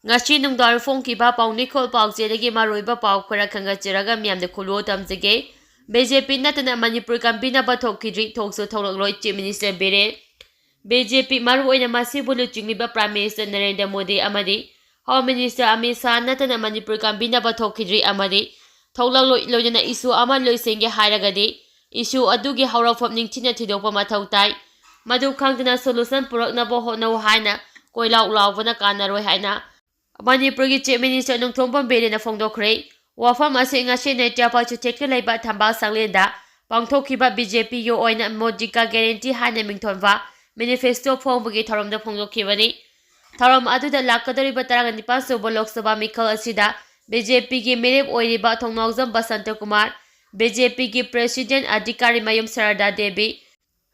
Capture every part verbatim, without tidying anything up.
ꯉꯁꯤ ꯅꯨꯡꯗꯥꯡ ꯐꯣꯡꯈꯤꯕ ꯄꯥꯎ ꯅꯤꯈꯣꯜ ꯄꯥꯎꯆꯦꯗꯒꯤ ꯃꯔꯨꯑꯣꯏꯕ ꯄꯥꯎ ꯈꯔ ꯈꯟꯒꯠꯆꯔꯒ ꯃꯤꯌꯥꯝꯗ ꯈꯨꯂꯨ ꯇꯝꯖꯒꯦ꯫ ꯕꯤ ꯖꯦ ꯄꯤ ꯅꯠꯇꯅ ꯃꯅꯤꯄꯨꯔ ꯀꯟꯕꯤꯅꯕ ꯊꯣꯛꯈꯤꯗ꯭ꯔꯤ, ꯊꯣꯛꯁꯨ ꯊꯣꯛꯂꯛꯂꯣꯏ, Chief Minister Biren. B J P, ꯃꯔꯨꯑꯣꯏꯅ ꯃꯁꯤꯕꯨ ꯂꯨꯆꯤꯡꯂꯤꯕ Prime Minister ꯅꯔꯦꯟꯗ꯭ꯔ ꯃꯣꯗꯤ ꯑꯃꯗꯤ Home Minister ꯑꯃꯤꯠ ꯁꯥꯍ ꯅꯠꯇꯅ ꯃꯅꯤꯄꯨꯔ ꯀꯟꯕꯤꯅꯕ ꯊꯣꯛꯈꯤꯗ꯭ꯔꯤ ꯑꯃꯗꯤ ꯊꯣꯛꯂꯛꯂꯣꯏ, ꯂꯣꯏꯅꯅ issue ꯑꯃ ꯂꯣꯏꯁꯤꯟꯒꯦ ꯍꯥꯏꯔꯒꯗꯤ issue ꯑꯗꯨꯒꯤ ꯍꯧꯔꯛꯐꯝ ꯅꯤꯡꯊꯤꯅ ꯊꯤꯗꯣꯛꯄ ꯃꯊꯧ ꯇꯥꯏ꯫ ꯃꯗꯨ ꯈꯪꯗꯅ solution ꯄꯨꯔꯛꯅꯕ ꯍꯣꯠꯅꯧ ꯍꯥꯏꯅ ꯀꯣꯏꯂꯥꯎ ꯂꯥꯎꯕꯅ ꯀꯥꯟꯅꯔꯣꯏ ꯍꯥꯏꯅ ꯃꯅꯤꯄꯨꯔꯒꯤ Chief Minister ꯅꯣꯡꯊꯣꯝꯕꯝ ꯕꯤꯔꯦꯟꯅ ꯐꯣꯡꯗꯣꯛꯈ꯭ꯔꯦ꯫ ꯋꯥꯐꯝ ꯑꯁꯤ ꯉꯁꯤ ꯅꯦꯇ꯭ꯌꯥꯄꯥꯜ ꯆꯨꯊꯦꯛꯇ ꯂꯩꯕ ꯊꯝꯕꯥꯜ ꯁꯪꯂꯦꯟꯗ ꯄꯥꯡꯊꯣꯛꯈꯤꯕ ꯕꯤ ꯖꯦ ꯄꯤꯒꯤ ꯑꯣꯏꯅ ꯃꯣꯗꯤ ꯀꯥ ꯒꯦꯔꯦꯟꯇꯤ ꯍꯥꯏꯅ ꯃꯤꯡꯊꯣꯟꯕ manifesto ꯐꯣꯡꯕꯒꯤ ꯊꯧꯔꯝꯗ ꯐꯣꯡꯗꯣꯛꯈꯤꯕꯅꯤ꯫ ꯊꯧꯔꯝ ꯑꯗꯨꯗ ꯂꯥꯛꯀꯗꯧꯔꯤꯕ ꯇꯔꯥꯅꯤꯄꯥꯟ ꯁꯨꯕ ꯂꯣꯛ ꯁꯚꯥ ꯃꯤꯈꯜ ꯑꯁꯤꯗ ꯕꯤ ꯖꯦ ꯄꯤꯒꯤ ꯃꯤꯔꯦꯞ ꯑꯣꯏꯔꯤꯕ ꯊꯣꯡꯅꯥꯎꯖꯝ ꯕꯁꯟꯇ ꯀꯨꯃꯥꯔ, ꯕꯤ ꯖꯦ ꯄꯤꯒꯤ President ꯑꯙꯤꯀꯥꯔꯤ ꯃꯌꯨꯝ ꯁꯔꯗꯥ Devi,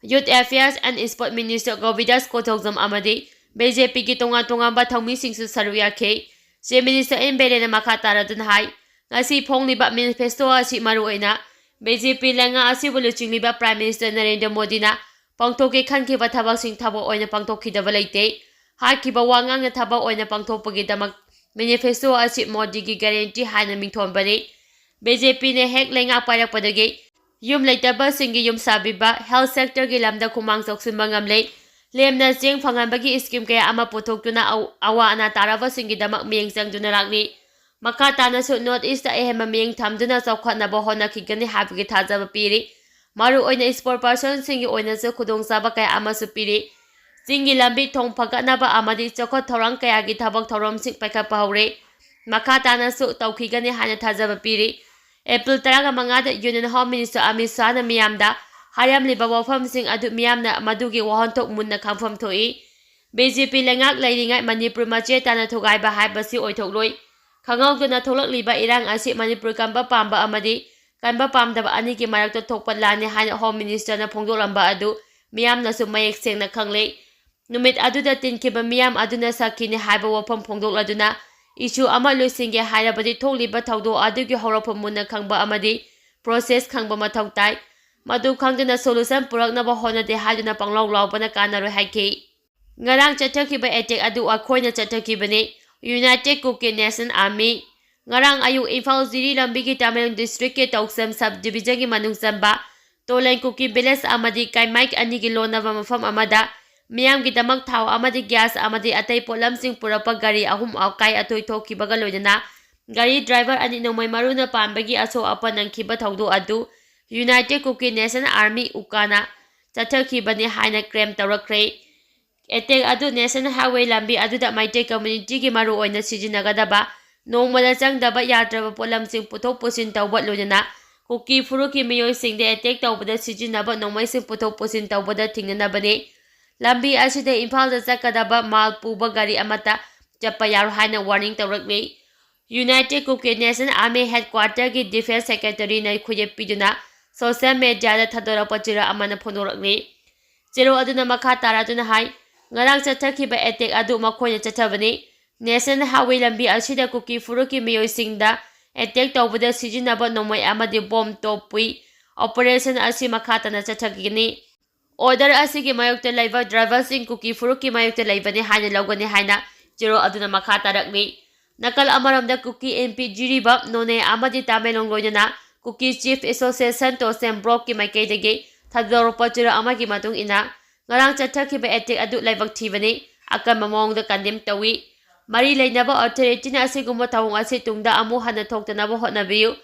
Youth Affairs and Sport Minister ꯒꯣꯕꯤꯟꯗꯥꯁ ꯀꯣꯊꯣꯛꯖꯝ ꯑꯃꯗꯤ ꯕꯤ ꯖꯦ ꯄꯤꯒꯤ ꯇꯣꯉꯥꯟ ꯇꯣꯉꯥꯟꯕ ꯊꯧꯃꯤꯁꯤꯡꯁꯨ ꯁꯔꯨꯛ ꯌꯥꯈꯤ꯫ Chief Minister ꯑꯦꯟ ꯕꯤꯔꯦꯟꯅ ꯃꯈꯥ ꯇꯥꯔꯗꯨꯅ ꯍꯥꯏ, ꯉꯁꯤ ꯐꯣꯡꯂꯤꯕ manifesto ꯑꯁꯤ ꯃꯔꯨꯑꯣꯏꯅ ꯕꯤ ꯖꯦ ꯄꯤ ꯂꯩꯉꯥꯛ ꯑꯁꯤꯕꯨ ꯂꯨꯆꯤꯡꯂꯤꯕ Prime Minister ꯅꯔꯦꯟꯗ꯭ꯔ ꯃꯣꯗꯤꯅ ꯄꯥꯡꯊꯣꯛꯀꯦ ꯈꯟꯈꯤꯕ ꯊꯕꯛꯁꯤꯡ ꯊꯕꯛ ꯑꯣꯏꯅ ꯄꯥꯡꯊꯣꯛꯈꯤꯗꯕ ꯂꯩꯇꯦ꯫ ꯍꯥꯏꯈꯤꯕ ꯋꯥꯉꯥꯡꯅ ꯊꯕꯛ ꯑꯣꯏꯅ ꯄꯥꯡꯊꯣꯛꯄꯒꯤꯗꯃꯛ manifesto ꯑꯁꯤ ꯃꯣꯗꯤꯒꯤ guarantee ꯍꯥꯏꯅ ꯃꯤꯡꯊꯣꯟꯕꯅꯤ꯫ ꯕꯤ ꯖꯦ ꯄꯤꯅ ꯍꯦꯛ ꯂꯩꯉꯥꯛ ꯄꯥꯏꯔꯛꯄꯗꯒꯤ ꯌꯨꯝ ꯂꯩꯇꯕꯁꯤꯡꯒꯤ ꯌꯨꯝ ꯁꯥꯕꯤꯕ, health sector ꯒꯤ ꯂꯝꯗ ꯈꯨꯃꯥꯡ ꯆꯥꯎꯁꯤꯟꯕ ꯉꯝꯂꯦ, ꯂꯦꯝꯅ ꯆꯦꯡ ꯐꯪꯍꯟꯕꯒꯤ scheme ꯀꯌꯥ ꯑꯃ ꯄꯨꯊꯣꯛꯇꯨꯅ ꯑꯧ-, ꯑꯋꯥ ꯑꯅꯥ ꯇꯥꯔꯕꯁꯤꯡꯒꯤꯗꯃꯛ ꯃꯤꯠꯌꯦꯡ ꯆꯪꯗꯨꯅ ꯂꯥꯛꯂꯤ꯫ ꯃꯈꯥ ꯇꯥꯅꯁꯨ North East ꯇ ꯑꯍꯦꯟꯕ ꯃꯤꯠꯌꯦꯡ ꯊꯝꯗꯨꯅ ꯆꯥꯎꯈꯠꯅꯕ ꯍꯣꯠꯅꯈꯤꯒꯅꯤ ꯍꯥꯏꯕꯒꯤ ꯊꯥꯖꯕ ꯄꯤꯔꯤ꯫ ꯃꯔꯨꯑꯣꯏꯅ sport person ꯁꯤꯡꯒꯤ ꯑꯣꯏꯅꯁꯨ ꯈꯨꯗꯣꯡꯆꯥꯕ ꯀꯌꯥ ꯑꯃꯁꯨ ꯄꯤꯔꯤ꯫ ꯆꯤꯡꯒꯤ ꯂꯝꯕꯤ ꯊꯣꯡ ꯐꯒꯠꯅꯕ ꯑꯃꯗꯤ ꯆꯥꯎꯈꯠ ꯊꯧꯔꯥꯡ ꯀꯌꯥꯒꯤ ꯊꯕꯛ ꯊꯧꯔꯝꯁꯤꯡ ꯄꯥꯏꯈꯠꯄ ꯍꯧꯔꯦ꯫ ꯃꯈꯥ ꯇꯥꯅꯁꯨ ꯇꯧꯈꯤꯒꯅꯤ ꯍꯥꯏꯅ ꯊꯥꯖꯕ ꯄꯤꯔꯤ꯫ April ꯇꯔꯥꯃꯉꯥꯗ Union Home Minister Amit ꯁꯥꯍꯅ ꯃꯤꯌꯥꯝꯗ ꯍꯥꯏꯔꯝꯂꯤꯕ ꯋꯥꯐꯝꯁꯤꯡ ꯑꯗꯨ ꯃꯤꯌꯥꯝꯅ ꯃꯗꯨꯒꯤ ꯋꯥꯍꯟꯊꯣꯛ ꯃꯨꯟꯅ ꯈꯪꯐꯝ ꯊꯣꯛꯏ꯫ ꯕꯤ ꯖꯦ ꯄꯤ ꯂꯩꯉꯥꯛ ꯂꯩꯔꯤꯉꯩ ꯃꯅꯤꯄꯨꯔ ꯃꯆꯦꯠ ꯇꯥꯅ ꯊꯨꯒꯥꯏꯕ ꯍꯥꯏꯕꯁꯤ ꯑꯣꯏꯊꯣꯛꯂꯣꯏ꯫ ꯈꯪꯍꯧꯗꯅ ꯊꯣꯛꯂꯛꯂꯤꯕ ꯏꯔꯥꯡ ꯑꯁꯤ ꯃꯅꯤꯄꯨꯔ ꯀꯟꯕ ꯄꯥꯝꯕ ꯑꯃꯗꯤ ꯀꯟꯕ ꯄꯥꯝꯗꯕ ꯑꯅꯤꯒꯤ ꯃꯔꯛꯇ ꯊꯣꯛꯄ ꯂꯥꯟꯅꯤ ꯍꯥꯏꯅ Home Minister ꯅ ꯐꯣꯡꯗꯣꯛꯂꯝꯕ ꯑꯗꯨ ꯃꯤꯌꯥꯝꯅꯁꯨ ꯃꯌꯦꯛ ꯁꯦꯡꯅ ꯈꯪꯂꯦ꯫ ꯅꯨꯃꯤꯠ ꯑꯗꯨꯗ ꯇꯤꯟꯈꯤꯕ ꯃꯤꯌꯥꯝ ꯑꯗꯨꯅ ꯁꯥꯈꯤꯅꯤ ꯍꯥꯏꯕ ꯋꯥꯐꯝ ꯐꯣꯡꯗꯣꯛꯂꯗꯨꯅ, issue ꯑꯃ ꯂꯣꯏꯁꯤꯟꯒꯦ ꯍꯥꯏꯔꯕꯗꯤ ꯊꯣꯛꯂꯤꯕ ꯊꯧꯗꯣꯛ ꯑꯗꯨꯒꯤ ꯍꯧꯔꯛꯐꯝ ꯃꯨꯟꯅ ꯈꯪꯕ ꯑꯃꯗꯤ process ꯈꯪꯕ ꯃꯊꯧ ꯇꯥꯏ꯫ ꯃꯗꯨ ꯈꯪꯗꯅ solution ꯄꯨꯔꯛꯅꯕ ꯍꯣꯠꯅꯗꯦ ꯍꯥꯏꯗꯨꯅ ꯄꯪꯂꯥꯎ ꯂꯥꯎꯕꯅ ꯀꯥꯟꯅꯔꯣꯏ ꯍꯥꯏꯈꯤ꯫ ꯉꯔꯥꯡ ꯆꯠꯊꯈꯤꯕ attack ꯑꯗꯨ ꯑꯩꯈꯣꯏꯅ ꯆꯠꯊꯈꯤꯕꯅꯤ꯫ United Kuki National Army꯫ ꯉꯔꯥꯡ ꯑꯌꯨꯛ ꯏꯝꯐꯥꯜ ꯖꯤꯔꯤ ꯂꯝꯕꯤꯒꯤ ꯇꯃꯦꯡꯂꯣꯡ district ꯀꯤ ꯇꯧꯁꯦꯝ sub division ꯒꯤ ꯃꯅꯨꯡ ꯆꯟꯕ ꯇꯣꯂꯦꯟ ꯀꯨꯀꯤ village ꯑꯃꯗꯤ ꯀꯥꯏꯃꯥꯏꯛ ꯑꯅꯤꯒꯤ ꯂꯣꯟꯅꯕ ꯃꯐꯝ ꯑꯃꯗ ꯃꯤꯌꯥꯝꯒꯤꯗꯃꯛ ꯊꯥꯎ ꯑꯃꯗꯤ gas ꯑꯃꯗꯤ ꯑꯇꯩ ꯄꯣꯠꯂꯝꯁꯤꯡ ꯄꯨꯔꯛꯄ ꯒꯥꯔꯤ ꯑꯍꯨꯝ ꯑꯀꯥꯏ ꯑꯇꯣꯏ ꯊꯣꯛꯈꯤꯕꯒ ꯂꯣꯏꯅꯅ ꯒꯥꯔꯤ driver ꯑꯅꯤ ꯅꯣꯡꯃꯩ ꯃꯔꯨꯅ ꯄꯥꯟꯕꯒꯤ ꯑꯁꯣꯛ ꯑꯄꯟ ꯅꯪꯈꯤꯕ ꯊꯧꯗꯣꯛ ꯑꯗꯨ United Kuki National Army, ꯎꯀꯥꯅ ꯆꯠꯊꯈꯤꯕꯅꯤ ꯍꯥꯏꯅ claim ꯇꯧꯔꯛꯈ꯭ꯔꯦ꯫ Attack ꯑꯗꯨ National Highway ꯂꯝꯕꯤ ꯑꯗꯨꯗ ꯃꯩꯇꯩ community ꯒꯤ ꯃꯔꯨꯑꯣꯏꯅ ꯁꯤꯖꯤꯟꯅꯒꯗꯕ ꯅꯣꯡꯃꯗ ꯆꯪꯗꯕ ꯌꯥꯗ꯭ꯔꯕ ꯄꯣꯠꯂꯝꯁꯤꯡ ꯄꯨꯊꯣꯛ ꯄꯨꯁꯤꯟ ꯇꯧꯕ, ꯂꯣꯏꯅꯅ ꯀꯨꯀꯤ ꯐꯨꯔꯨꯞꯀꯤ ꯃꯤꯑꯣꯏꯁꯤꯡꯗ attack ꯇꯧꯕꯗ ꯁꯤꯖꯤꯟꯅꯕ ꯅꯣꯡꯃꯩꯁꯤꯡ ꯄꯨꯊꯣꯛ ꯄꯨꯁꯤꯟ ꯇꯧꯕꯗ ꯊꯤꯡꯅꯅꯕꯅꯤ꯫ ꯂꯝꯕꯤ ꯑꯁꯤꯗ ꯏꯝꯐꯥꯜꯗ ꯆꯠꯀꯗꯕ ꯃꯥꯜ ꯄꯨꯕ ꯒꯥꯔꯤ ꯑꯃꯠꯇ ꯆꯠꯄ ꯌꯥꯔꯣꯏ ꯍꯥꯏꯅ warning ꯇꯧꯔꯛꯂꯤ꯫ United Kuki National Army headquarter ꯒꯤ defence secretary ꯅ ꯈꯨꯌꯦꯞ ꯄꯤꯗꯨꯅ social media ꯗ ꯊꯥꯗꯣꯔꯛꯄ ꯆꯦꯔꯣꯜ ꯑꯃꯅ ꯐꯣꯡꯗꯣꯔꯛꯂꯤ꯫ ꯆꯦꯔꯣꯜ ꯑꯗꯨꯅ ꯃꯈꯥ ꯇꯥꯔꯗꯨꯅ ꯍꯥꯏ, ꯉꯔꯥꯡ ꯆꯠꯊꯈꯤꯕ attack ꯑꯗꯨ ꯃꯈꯣꯏꯅ ꯆꯠꯊꯕꯅꯤ꯫ National Highway ꯂꯝꯕꯤ ꯑꯁꯤꯗ ꯀꯨꯀꯤ ꯐꯨꯔꯨꯞꯀꯤ ꯃꯤꯑꯣꯏꯁꯤꯡꯗ attack ꯇꯧꯕꯗ ꯁꯤꯖꯤꯟꯅꯕ ꯅꯣꯡꯃꯩ ꯑꯃꯗꯤ bomb ꯇꯣꯞ ꯄꯨꯏ꯫ Operation ꯑꯁꯤ ꯃꯈꯥ ꯇꯥꯅ ꯆꯠꯊꯈꯤꯒꯅꯤ꯫ Order ꯑꯁꯤꯒꯤ ꯃꯥꯌꯣꯛꯇ ꯂꯩꯕ driver ꯁꯤꯡ ꯀꯨꯀꯤ ꯐꯨꯔꯨꯞꯀꯤ ꯃꯥꯌꯣꯛꯇ ꯂꯩꯕꯅꯤ ꯍꯥꯏꯅ ꯂꯧꯒꯅꯤ ꯍꯥꯏꯅ ꯆꯦꯔꯣꯜ ꯑꯗꯨꯅ ꯃꯈꯥ ꯇꯥꯔꯛꯂꯤ꯫ ꯅꯥꯀꯜ ꯑꯃꯔꯣꯝꯗ ꯀꯨꯀꯤ M P ꯖꯤꯔꯤꯕꯥꯝ, ꯅꯣꯅꯦ ꯑꯃꯗꯤ ꯇꯃꯦꯡꯂꯣꯡ ꯂꯣꯏꯅꯅ ꯀꯨꯀꯤ Chief Association ꯇꯣꯁꯦꯝ ꯕ꯭ꯂꯣꯛꯀꯤ ꯃꯥꯏꯀꯩꯗꯒꯤ ꯊꯥꯗꯣꯔꯛꯄ ꯆꯦꯔꯣꯜ ꯑꯃꯒꯤ ꯃꯇꯨꯡ ꯏꯟꯅ, ꯉꯔꯥꯡ ꯆꯠꯊꯈꯤꯕ attack ꯑꯗꯨ ꯂꯥꯏꯕꯛ ꯊꯤꯕꯅꯤ, ꯑꯀꯟꯕ ꯃꯑꯣꯡꯗ condemn ꯇꯧꯏ꯫ ꯃꯔꯤ ꯂꯩꯅꯕ authority ꯅ ꯑꯁꯤꯒꯨꯝꯕ ꯊꯧꯑꯣꯡ ꯑꯁꯤ ꯇꯨꯡꯗ ꯑꯃꯨꯛ ꯍꯟꯅ ꯊꯣꯛꯇꯅꯕ ꯍꯣꯠꯅꯕꯤꯌꯨ꯫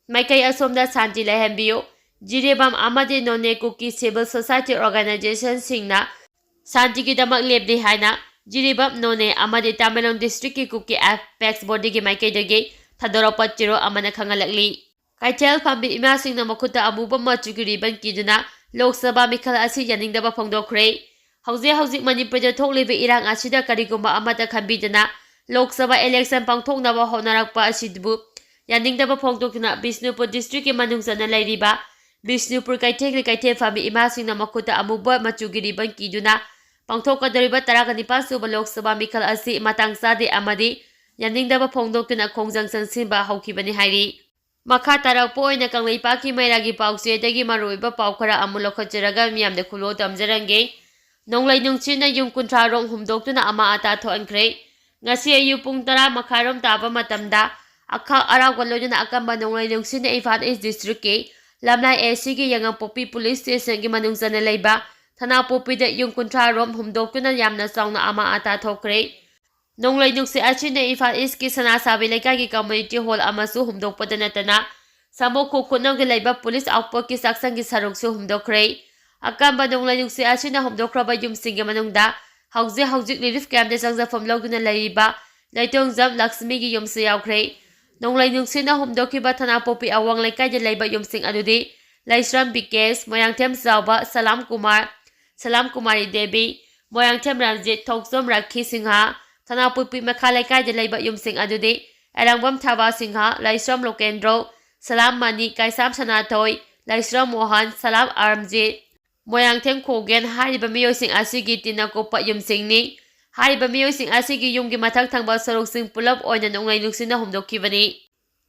ꯃꯥꯏꯀꯩ ꯑꯁꯣꯝꯗ ꯁꯥꯟꯇꯤ ꯂꯩꯍꯟꯕꯤꯌꯨ꯫ ꯖꯤꯔꯤꯕꯥꯝ ꯑꯃꯗꯤ ꯅꯣꯅꯦ ꯀꯨꯀꯤ civil society organization ꯁꯤꯡꯅ ꯁꯥꯟꯇꯤꯒꯤꯗꯃꯛ ꯂꯦꯞꯂꯤ ꯍꯥꯏꯅ ꯖꯤꯔꯤꯕꯥꯝ, ꯅꯣꯅꯦ ꯑꯃꯗꯤ ꯇꯃꯦꯡꯂꯣꯡ district ꯀꯤ ꯀꯨꯀꯤ apex body ꯒꯤ ꯃꯥꯏꯀꯩꯗꯒꯤ ꯊꯥꯗꯣꯔꯛꯄ ꯆꯦꯔꯣꯜ ꯑꯃꯅ ꯈꯪꯍꯜꯂꯛꯂꯤ꯫ ꯀꯩꯊꯦꯜ ꯐꯝꯕꯤ ꯏꯃꯥꯁꯤꯡꯅ ꯃꯈꯨꯠꯇ ꯑꯃꯨꯕ ꯃꯆꯨꯒꯤ ribbon ꯀꯤꯗꯨꯅ ꯂꯣꯛ ꯁꯚꯥ ꯃꯤꯈꯜ ꯑꯁꯤ ꯌꯥꯅꯤꯡꯗꯕ ꯐꯣꯡꯗꯣꯛꯈ꯭ꯔꯦ꯫ ꯍꯧꯖꯤꯛ ꯍꯧꯖꯤꯛ ꯃꯅꯤꯄꯨꯔꯗ ꯊꯣꯛꯂꯤꯕ ꯏꯔꯥꯡ ꯑꯁꯤꯗ ꯀꯔꯤꯒꯨꯝꯕ ꯑꯃꯠꯇ ꯈꯟꯕꯤꯗꯅ ꯂꯣꯛ ꯁꯚꯥ election ꯄꯥꯡꯊꯣꯛꯅꯕ ꯍꯣꯠꯅꯔꯛꯄ ꯑꯁꯤꯕꯨ ꯌꯥꯅꯤꯡꯗꯕ ꯐꯣꯡꯗꯣꯛꯇꯨꯅ ꯕꯤꯁꯅꯨꯄꯨꯔ district ꯀꯤ ꯃꯅꯨꯡ ꯆꯟꯅ ꯂꯩꯔꯤꯕ ꯕꯤꯁꯅꯨꯄꯨꯔ ꯀꯩꯊꯦꯜꯒꯤ ꯀꯩꯊꯦꯜ ꯐꯝꯕꯤ ꯏꯃꯥꯁꯤꯡꯅ ꯃꯈꯨꯠꯇ ꯑꯃꯨꯕ ꯃꯆꯨꯒꯤ ribbon ꯀꯤꯗꯨꯅ ꯄꯥꯡꯊꯣꯛꯀꯗꯧꯔꯤꯕ ꯇꯔꯥꯒ ꯅꯤꯄꯥꯟ ꯁꯨꯕ ꯂꯣꯛ ꯁꯚꯥ ꯃꯤꯈꯜ ꯑꯁꯤ ꯃꯇꯥꯡ ꯆꯥꯗꯦ ꯑꯃꯗꯤ ꯌꯥꯅꯤꯡꯗꯕ ꯐꯣꯡꯗꯣꯛꯇꯨꯅ ꯈꯣꯡꯖꯪ ꯆꯪꯁꯤꯟꯕ ꯍꯧꯈꯤꯕꯅꯤ ꯍꯥꯏꯔꯤ꯫ ꯃꯈꯥ ꯇꯥꯔꯛꯄ ꯑꯣꯏꯅ ꯀꯪꯂꯩꯄꯥꯛꯀꯤ ꯃꯩꯔꯥꯒꯤ ꯄꯥꯎꯆꯦꯗꯒꯤ ꯃꯔꯨꯑꯣꯏꯕ ꯄꯥꯎ ꯈꯔ ꯑꯃꯨꯛ ꯂꯧꯈꯠꯆꯔꯒ ꯃꯤꯌꯥꯝꯗ ꯈꯨꯂꯣ ꯇꯝꯖꯔꯝꯒꯦ꯫ ꯅꯣꯡꯂꯩ ꯅꯨꯡꯁꯤꯠꯅ ꯌꯨꯝ ꯀꯨꯟꯊ꯭ꯔꯥ ꯔꯣꯝ ꯍꯨꯝꯗꯣꯛꯇꯨꯅ ꯑꯃꯥ ꯑꯇꯥ ꯊꯣꯛꯍꯟꯈ꯭ꯔꯦ꯫ ꯉꯁꯤ ꯑꯌꯨꯛ ꯄꯨꯡ ꯇꯔꯥ ꯃꯈꯥꯏꯔꯣꯝ ꯇꯥꯕ ꯃꯇꯝꯗ ꯑꯈꯥꯛ ꯑꯔꯥꯎꯒ ꯂꯣꯏꯅꯅ ꯑꯀꯟꯕ ꯅꯣꯡꯂꯩ ꯅꯨꯡꯁꯤꯠꯅ ꯏꯝꯐꯥꯜ ꯏꯁ ꯗꯤꯁꯇ꯭ꯔꯤꯛꯀꯤ ꯂꯝꯂꯥꯏ ꯑꯦ ꯁꯤꯒꯤ ꯌꯥꯏꯉꯪꯄꯣꯛꯄꯤ ꯄꯨꯂꯤꯁ ꯁ꯭ꯇꯦꯁꯟꯒꯤ ꯃꯅꯨꯡ ꯆꯟꯅ ꯂꯩꯕ ꯊꯅꯥꯄꯣꯛꯄꯤꯗ ꯌꯨꯝ ꯀꯨꯟꯊ꯭ꯔꯥ ꯔꯣꯝ ꯍꯨꯝꯗꯣꯛꯇꯨꯅ ꯌꯥꯝꯅ ꯆꯥꯎꯅ ꯑꯃꯥ ꯑꯇꯥ ꯊꯣꯛꯈ꯭ꯔꯦ꯫ ꯅꯣꯡꯂꯩ ꯅꯨꯡꯁꯤꯠ ꯑꯁꯤꯅ ꯏꯝꯐꯥꯜ ꯏꯁꯀꯤ ꯁꯅꯥꯁꯥꯕꯤ ꯂꯩꯀꯥꯏꯒꯤ ꯀꯝꯃ꯭ꯌꯨꯅꯤꯇꯤ ꯍꯣꯜ ꯑꯃꯁꯨ ꯍꯨꯝꯗꯣꯛꯄꯗ ꯅꯠꯇꯅ ꯁꯥꯃꯨ ꯈꯨꯈꯨꯠꯅꯧꯒꯤ ꯂꯩꯕ ꯄꯨꯂꯤꯁ ꯑꯥꯎꯠꯄꯣꯁꯀꯤ ꯆꯥꯛꯁꯪꯒꯤ ꯁꯔꯨꯛꯁꯨ ꯍꯨꯝꯗꯣꯛꯈ꯭ꯔꯦ꯫ ꯑꯀꯟꯕ ꯅꯣꯡꯂꯩ ꯅꯨꯡꯁꯤꯠ ꯑꯁꯤꯅ ꯍꯨꯝꯗꯣꯛꯈ꯭ꯔꯕ ꯌꯨꯝꯁꯤꯡꯒꯤ ꯃꯅꯨꯡꯗ ꯍꯧꯖꯤꯛ ꯍꯧꯖꯤꯛ ꯔꯤꯂꯤꯐ ꯀꯦꯝꯞꯇ ꯆꯪꯖꯐꯝ ꯂꯧꯗꯨꯅ ꯂꯩꯔꯤꯕ ꯂꯩꯇꯣꯡꯖꯝ ꯂꯛꯁꯃꯤꯒꯤ ꯌꯨꯝꯁꯨ ꯌꯥꯎꯈ꯭ꯔꯦ꯫ ꯅꯣꯡꯂꯩ ꯅꯨꯡꯁꯤꯠꯅ ꯍꯨꯝꯗꯣꯛꯈꯤꯕ ꯊꯅꯥꯄꯣꯛꯄꯤ ꯑꯋꯥꯡ ꯂꯩꯀꯥꯏꯗ ꯂꯩꯕ ꯌꯨꯝꯁꯤꯡ ꯑꯗꯨꯗꯤ ꯂꯩꯁ꯭ꯔꯝ ꯕꯤꯀꯦꯁ, ꯃꯣꯏꯔꯥꯡꯊꯦꯝ ꯆꯥꯎꯕ, ꯁꯂꯥꯝ ꯀꯨꯃꯥꯔ, ꯁꯂꯥꯝ ꯀꯨꯃꯥꯔꯤ ꯗꯦꯕꯤ, ꯃꯣꯏꯔꯥꯡꯊꯦꯝ ꯔꯟꯖꯤꯠ, ꯊꯣꯛꯆꯣꯝ ꯔꯥꯈꯤ ꯁꯤꯡꯍ, ꯊꯅꯥꯄꯣꯛꯄꯤ ꯃꯈꯥ ꯂꯩꯀꯥꯏꯗ ꯂꯩꯕ ꯌꯨꯝꯁꯤꯡ ꯑꯗꯨꯗꯤ ꯑꯦꯔꯥꯡꯕꯝ ꯊꯥꯕꯥ ꯁꯤꯡꯍ, ꯂꯩꯁ꯭ꯔꯝ ꯂꯣꯀꯦꯟꯗ꯭ꯔꯣ, ꯁꯂꯥꯝ ꯃꯅꯤ, ꯀꯩꯁꯥꯝ ꯁꯅꯥꯊꯣꯏ, ꯂꯩꯁ꯭ꯔꯝ ꯃꯣꯍꯟ, ꯁꯂꯥꯝ ꯑꯔꯝꯖꯤꯠ, ꯃꯣꯏꯔꯥꯡꯊꯦꯝ ꯈꯣꯒꯦꯟ ꯍꯥꯏꯔꯤꯕ ꯃꯤꯑꯣꯏꯁꯤꯡ ꯑꯁꯤꯒꯤ ꯇꯤꯟꯅ ꯀꯨꯞꯄ ꯌꯨꯝꯁꯤꯡꯅꯤ꯫ ꯍꯥꯏꯔꯤꯕ ꯃꯤꯑꯣꯏꯁꯤꯡ ꯑꯁꯤꯒꯤ ꯌꯨꯝꯒꯤ ꯃꯊꯛ ꯊꯪꯕ ꯁꯔꯨꯛꯁꯤꯡ ꯄꯨꯂꯞ ꯑꯣꯏꯅ ꯅꯣꯡꯂꯩ ꯅꯨꯡꯁꯤꯠꯅ ꯍꯨꯝꯗꯣꯛꯈꯤꯕꯅꯤ꯫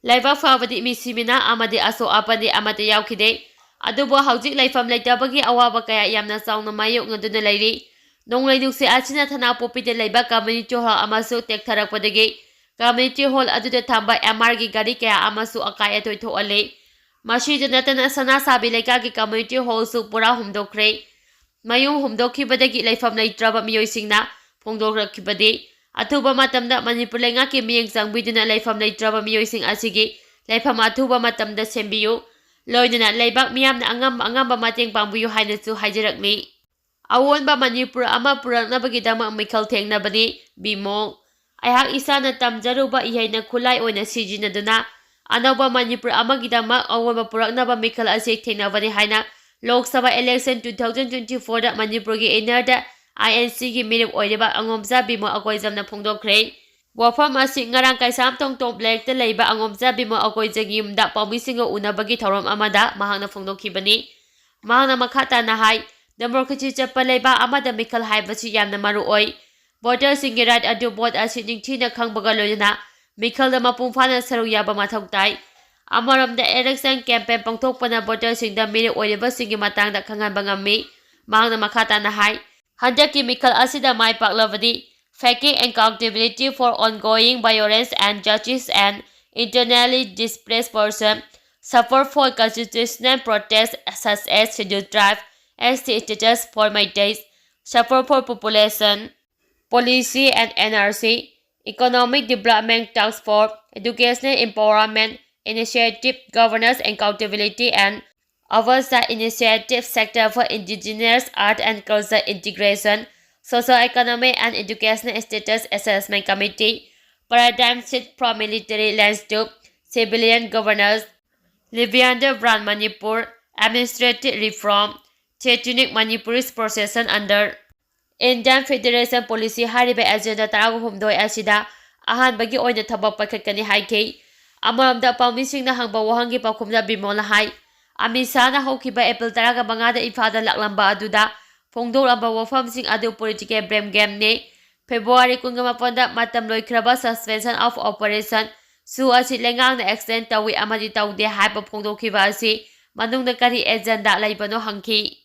ꯂꯥꯏꯕꯛ ꯐꯕꯗꯤ ꯃꯤꯁꯤ ꯃꯤꯅꯥ ꯑꯃꯗꯤ ꯑꯁꯣꯛ ꯑꯄꯟꯗꯤ ꯑꯃꯠꯇ ꯌꯥꯎꯈꯤꯗꯦ꯫ ꯑꯗꯨꯕꯨ ꯍꯧꯖꯤꯛ ꯂꯩꯐꯝ ꯂꯩꯇꯕꯒꯤ ꯑꯋꯥꯕ ꯀꯌꯥ ꯌꯥꯝꯅ ꯆꯥꯎꯅ ꯃꯥꯌꯣꯛꯅꯗꯨꯅ ꯂꯩꯔꯤ꯫ ꯅꯣꯡꯂꯩ ꯅꯨꯡꯁꯤꯠ ꯑꯁꯤꯅ ꯊꯅꯥꯄꯣꯛꯄꯤꯗ ꯂꯩꯕ ꯀꯝꯃ꯭ꯌꯨꯅꯤꯇꯤ ꯍꯣꯜ ꯑꯃꯁꯨ ꯇꯦꯛꯊꯔꯛꯄꯗꯒꯤ ꯀꯝꯃ꯭ꯌꯨꯅꯤꯇꯤ ꯍꯣꯜ ꯑꯗꯨꯗ ꯊꯝꯕ ꯑꯦꯝ ꯑꯥꯔꯒꯤ ꯒꯥꯔꯤ ꯀꯌꯥ ꯑꯃꯁꯨ ꯑꯀꯥꯏ ꯑꯇꯣꯏ ꯊꯣꯛꯍꯜꯂꯤ꯫ ꯃꯁꯤꯗ ꯅꯠꯇꯅ ꯁꯅꯥꯁꯥꯕꯤ ꯂꯩꯀꯥꯏꯒꯤ ꯀꯝꯃ꯭ꯌꯨꯅꯤꯇꯤ ꯍꯣꯜꯁꯨ ꯄꯨꯔꯥ ꯍꯨꯝꯗꯣꯛꯈ꯭ꯔꯦ꯫ ꯃꯌꯨꯝ ꯍꯨꯝꯗꯣꯛꯈꯤꯕꯗꯒꯤ ꯂꯩꯐꯝ ꯂꯩꯇ꯭ꯔꯕ ꯃꯤꯑꯣꯏꯁꯤꯡꯅ ꯐꯣꯡꯗꯣꯛꯂꯛꯈꯤꯕꯗꯤ ꯑꯊꯨꯕ ꯃꯇꯝꯗ ꯃꯅꯤꯄꯨꯔ ꯂꯩꯉꯥꯛꯀꯤ ꯃꯤꯠꯌꯦꯡ ꯆꯪꯕꯤꯗꯨꯅ ꯂꯩꯐꯝ ꯂꯩꯇ꯭ꯔꯕ ꯃꯤꯑꯣꯏꯁꯤꯡ ꯑꯁꯤꯒꯤ ꯂꯩꯐꯝ ꯑꯊꯨꯕ ꯃꯇꯝꯗ ꯁꯦꯝꯕꯤꯌꯨ꯫ ꯂꯣꯏꯅꯅ ꯂꯩꯕꯥꯛ ꯃꯤꯌꯥꯝꯅ ꯑꯉꯝ ꯑꯉꯝꯕ ꯃꯇꯦꯡ ꯄꯥꯡꯕꯤꯌꯨ ꯍꯥꯏꯅꯁꯨ ꯍꯥꯏꯖꯔꯛꯂꯤ꯫ ꯑꯑꯣꯟꯕ ꯃꯅꯤꯄꯨꯔ ꯑꯃ ꯄꯨꯔꯛꯅꯕꯒꯤꯗꯃꯛ ꯃꯤꯈꯜ ꯊꯦꯡꯅꯕꯅꯤ꯫ ꯕꯤꯃꯣꯜ꯫ ꯑꯩꯍꯥꯛ ꯏꯁꯥꯅ ꯇꯝꯖꯔꯨꯕ ꯏꯍꯩꯅ ꯈꯨꯠꯂꯥꯏ ꯑꯣꯏꯅ ꯁꯤꯖꯤꯟꯅꯗꯨꯅ ꯑꯅꯧꯕ ꯃꯅꯤꯄꯨꯔ ꯑꯃꯒꯤꯗꯃꯛ ꯑꯑꯣꯟꯕ ꯄꯨꯔꯛꯅꯕ ꯃꯤꯈꯜ ꯑꯁꯤ ꯊꯦꯡꯅꯕꯅꯤ ꯍꯥꯏꯅ Lok Sabha election two thousand twenty ꯐꯣꯔꯗ ꯃꯅꯤꯄꯨꯔꯒꯤ ꯏꯟꯅꯔꯗ ꯑꯥꯏ ꯑꯦꯟ ꯁꯤꯒꯤ ꯃꯤꯔꯦꯞ ꯑꯣꯏꯔꯤꯕ ꯑꯉꯣꯝꯆꯥ ꯕꯤꯃꯣꯜ ꯑꯀꯣꯏꯖꯝꯅ ꯐꯣꯡꯗꯣꯛꯈ꯭ꯔꯦ꯫ ꯋꯥꯐꯝ ꯑꯁꯤ ꯉꯔꯥꯡ ꯀꯩꯁꯥꯝꯊꯣꯡ ꯇꯣꯞ ꯂꯦꯛꯇ ꯂꯩꯕ ꯑꯉꯣꯝꯆꯥ ꯕꯤꯃꯣꯜ ꯑꯀꯣꯏꯖꯝꯒꯤ ꯌꯨꯝꯗ ꯄꯥꯎꯃꯤꯁꯤꯡꯒ ꯎꯅꯕꯒꯤ ꯊꯧꯔꯝ ꯑꯃꯗ ꯃꯍꯥꯛꯅ ꯐꯣꯡꯗꯣꯛꯈꯤꯕꯅꯤ꯫ ꯃꯍꯥꯛꯅ ꯃꯈꯥ ꯇꯥꯅ ꯍꯥꯏ, ꯗꯦꯃꯣꯀ꯭ꯔꯦꯁꯤ ꯆꯠꯄ ꯂꯩꯕꯥꯛ ꯑꯃꯗ ꯃꯤꯈꯜ ꯍꯥꯏꯕꯁꯤ ꯌꯥꯝꯅ ꯃꯔꯨ ꯑꯣꯏ꯫ ꯚꯣꯇꯔꯁꯤꯡꯒꯤ ꯔꯥꯏꯠ ꯑꯗꯨ ꯚꯣꯠ ꯑꯁꯤ ꯅꯤꯡꯊꯤꯅ ꯈꯪꯕꯒ ꯂꯣꯏꯅꯅ ꯃꯤꯈꯜꯗ ꯃꯄꯨꯡ ꯐꯥꯅ ꯁꯔꯨꯛ ꯌꯥꯕ ꯃꯊꯧ ꯇꯥꯏ꯫ ꯑꯃꯔꯣꯝꯗ ꯏꯂꯦꯛꯁꯟ ꯀꯦꯝꯄꯦꯟ ꯄꯥꯡꯊꯣꯛꯄꯅ ꯚꯣꯇꯔꯁꯤꯡꯗ ꯃꯤꯔꯦꯞ ꯑꯣꯏꯔꯤꯕꯁꯤꯡꯒꯤ ꯃꯇꯥꯡꯗ ꯈꯪꯍꯟꯕ ꯉꯝꯃꯤ꯫ ꯃꯍꯥꯛꯅ ꯃꯈꯥ ꯇꯥꯅ ꯍꯥꯏ, ꯍꯟꯗꯛꯀꯤ ꯃꯤꯈꯜ ꯑꯁꯤꯗ ꯃꯥꯏ ꯄꯥꯛꯂꯕꯗꯤ Facing accountability for ongoing violence and justice and internally displaced persons, support for constitutional protests such as Scheduled Tribe, S T status for Meiteis, support for population policy and N R C, economic development task force, educational empowerment initiative, governance accountability and oversight initiative, sector for indigenous art and culture integration, socio-economic and educational status assessment committee, paradigm shift from military lens to civilian governance, Lavender Brand Manipur, administrative reform, ethnic Manipuri procession under Indian Federation Policy ꯍꯥꯏꯔꯤꯕ agenda ꯇꯔꯥꯍꯨꯝꯗꯣꯏ ꯑꯁꯤꯗ ꯑꯍꯥꯟꯕꯒꯤ ꯑꯣꯏꯅ ꯊꯕꯛ ꯄꯥꯏꯈꯠꯀꯅꯤ ꯍꯥꯏꯈꯤ꯫ ꯑꯃꯔꯣꯝꯗ ꯄꯥꯎꯃꯤꯁꯤꯡꯅ ꯍꯪꯕ ꯋꯥꯍꯪꯒꯤ ꯄꯥꯎꯈꯨꯝꯗ ꯕꯤꯃꯣꯜꯅ ꯍꯥꯏ, ꯑꯃꯤꯠ ꯁꯥꯍꯅ ꯍꯧꯈꯤꯕ ꯑꯦꯄ꯭ꯔꯤꯜ ꯇꯔꯥꯒ ꯃꯉꯥꯗ ꯏꯝꯐꯥꯜꯗ ꯂꯥꯛꯂꯝꯕ ꯑꯗꯨꯗ ꯐꯣꯡꯗꯣꯛꯂꯝꯕ ꯋꯥꯐꯝꯁꯤꯡ ꯑꯗꯨ political blame gameꯅꯤ꯫ ꯐꯦꯕ꯭ꯔꯨꯋꯥꯔꯤ ꯀꯨꯟꯒ ꯃꯥꯄꯟꯗ ꯃꯇꯝ ꯂꯣꯏꯈ꯭ꯔꯕ suspension of operation ꯁꯨ ꯑꯁꯤ ꯂꯩꯉꯥꯛꯅ extend ꯇꯧꯏ ꯑꯃꯗꯤ ꯇꯧꯗꯦ ꯍꯥꯏꯕ ꯐꯣꯡꯗꯣꯛꯈꯤꯕ ꯑꯁꯤ ꯃꯅꯨꯡꯗ ꯀꯔꯤ ꯑꯦꯖꯦꯟꯗꯥ ꯂꯩꯕꯅꯣ ꯍꯪꯈꯤ꯫